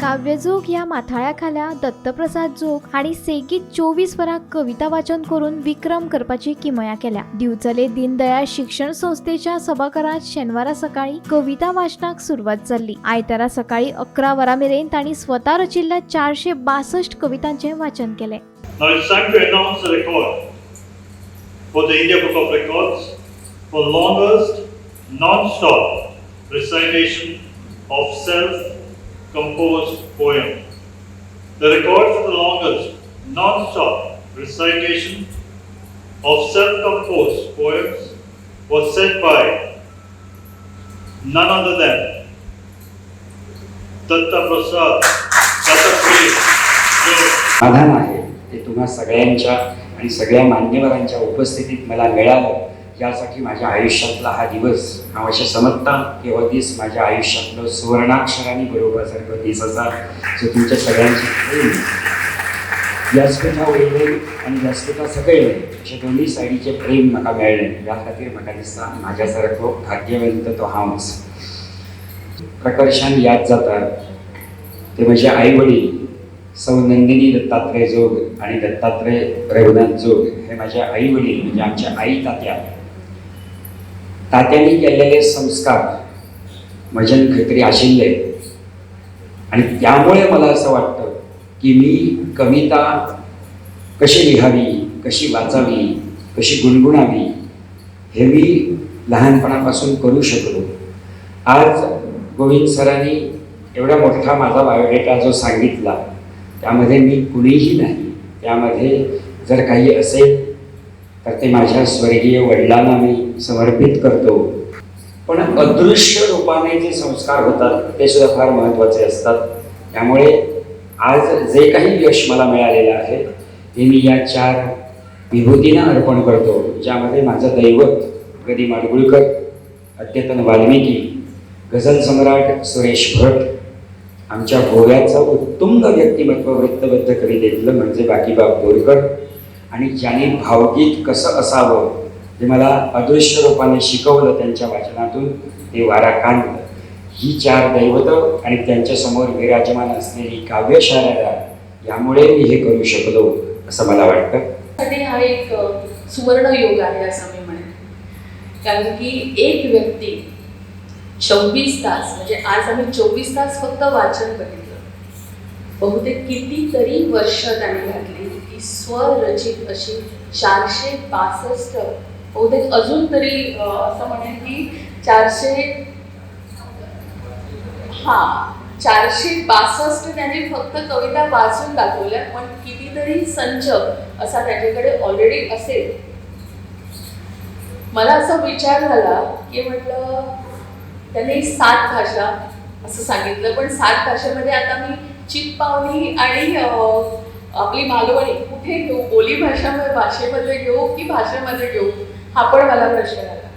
काव्यजोग ह्या माथाळ्या खाला दत्तप्रसाद जोग हांणी सेगीत 24 वरां कविता वाचन करून विक्रम करपाची किमया केल्या. दिवचले दीनदयाळ शिक्षण संस्थेच्या सभाघरात शेनवारा सकाळी कविता वाचनाक सुरवात जाल्ली. आयतारा सकाळी 11 वरां मेरेन तांणी स्वता रचिल्ल्या 462 कवितांचें वाचन केलें. Now it's time to announce the record for the India Book of Records for longest non-stop recitation of self-composed poem. The record for the longest non-stop recitation of self-composed poems was set by none other than Datta Prasad Dattatreya Jog. समाधान आहे ते तुम्हा सगळ्यांच्या आणि सगळ्या मान्यवरांच्या उपस्थितीत मला मिळालं, यासाठी माझ्या आयुष्यातला हा दिवस, हांव अशें समजता की हो दीस माझ्या आयुष्यातलो सुवर्णाक्षरांनी बरोवपा दीस आसा. सो तुमच्या सगळ्यांची प्रेम व्यासपीठा वयलें आनी व्यासपीठा सकयलें अशें दोनूय सायडीचें प्रेम म्हाका मेळ्ळें. ह्या खातीर म्हाका दिसता म्हाज्या सारको भाग्यवंत तो हांवच. प्रकर्शान याद जाता ते म्हजे आई वडील, सौ नंदिनी दत्तात्रय जोग आणि दत्तात्रय रघुनाथ जोग. हे माझे आई वडील, म्हणजे आमच्या आई तात्या. तात्यांनी केलेले संस्कार म्हज्यान खंय तरी आशिल्ले आणि त्यामुळे मला असं वाटतं की मी कविता कशी लिहावी, कशी वाचावी, कशी गुणगुणावी हे मी लहानपणापासून करू शकलो. आज गोविंद सरांनी एवढा मोठा माझा बायोडेटा जो सांगितला, त्यामध्ये मी कुणीही नाही. त्यामध्ये जर काही असेल तर ते माझ्या स्वर्गीय वडिलांना मी समर्पित करतो. पण अदृश्य रूपाने जे संस्कार होतात ते सुद्धा फार महत्त्वाचे असतात. त्यामुळे आज जे काही यश मला मिळालेलं आहे ते मी या चार विभूतींना अर्पण करतो, ज्यामध्ये माझं दैवत गदी माडगुळकर, अद्यतन वाल्मिकी, गझल सम्राट सुरेश भट, आमच्या गोव्याचं उत्तुंग व्यक्तिमत्व वृत्तबद्ध कवितेतलं म्हणजे बाकीबाब बोरकर आणि ज्यांनी भावगीत कसं असावं हे मला अदृश्य रूपाने शिकवलं त्यांच्या वाचनातून, ते वाराकांत. ही चार दैवतं आणि त्यांच्यासमोर विराजमान असलेली काव्यशारदा यामुळे मी हे करू शकलो असं मला वाटतं. साठी हा एक सुवर्ण योग आहे असं मी म्हणेन, कारण की एक व्यक्ती 24 तास, म्हणजे आज आम्ही 24 तास फक्त वाचन बघितलं. बहुतेक कितीतरी वर्ष त्यांनी घातली की स्वरचित अशी 462, बहुतेक अजून तरी असं म्हणेन की 462 त्यांनी फक्त कविता वाचून दाखवल्या, पण कितीतरी संच असा त्याच्याकडे ऑलरेडी असेल. मला असा विचार झाला की म्हटलं त्यांनी 7 भाषा असं सांगितलं, पण 7 भाषेमध्ये आता मी चितपावनी आणि आपली मालवणी कुठे घेऊ, बोली भाषेमध्ये घेऊ की भाषेमध्ये घेऊ, हा पण मला प्रश्न आला.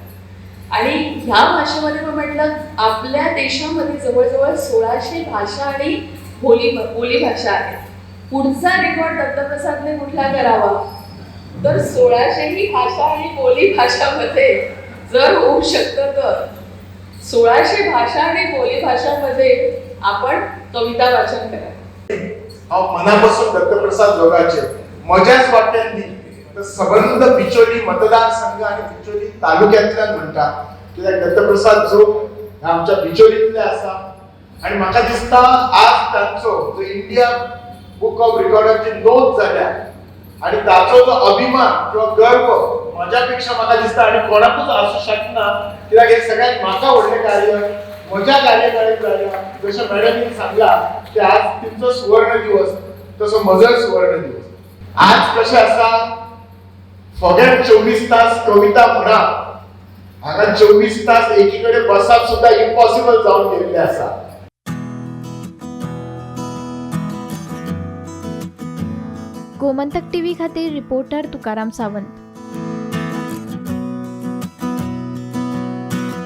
आणि ह्या भाषेमध्ये मी म्हटलं आपल्या देशामध्ये जवळजवळ 1600 भाषा आणि बोली भाषा आहे. पुढचा रेकॉर्ड दत्तप्रसादने कुठला करावा, तर 1600 ही भाषा आणि बोली भाषामध्ये जर होऊ शकतं तर 1600 भाषा आणि बोली भाषामध्ये आपण कविता वाचन करा. हांव मनापासून दत्तप्रसाद जोगाचे म्हज्याच वाट्यान न्ही तर सबंद बिचोली मतदारसंघ आनी बिचोली तालुक्यांतल्यान म्हणटा, कित्याक दत्तप्रसाद जोग हे आमच्या बिचोलींतले आसा. आनी म्हाका दिसता आज तांचो जो इंडिया बुक ऑफ रिकॉर्डाची नोंद जाल्या आनी ताचो जो अभिमान किंवा गर्व म्हज्या पेक्षा म्हाका दिसता आनी कोणाकूच आसूं शकना, कित्याक हे सगळ्यात म्हाका व्हडलें कार्य म्हज्या कार्यकाळात जाल्या. जशें मॅडमीन सांगला की आज तुमचो सुवर्ण दिवस, तसो म्हजोय सुवर्ण दिवस. आज कशें आसा, फकत 24 तास कविता म्हणा, हांगा 24 तास एकी कडेन बसप सुद्दां इम्पॉसिबल जावन गेल्लें आसा. गोमंतक टीव्ही खातीर रिपोर्टर तुकाराम सावंत.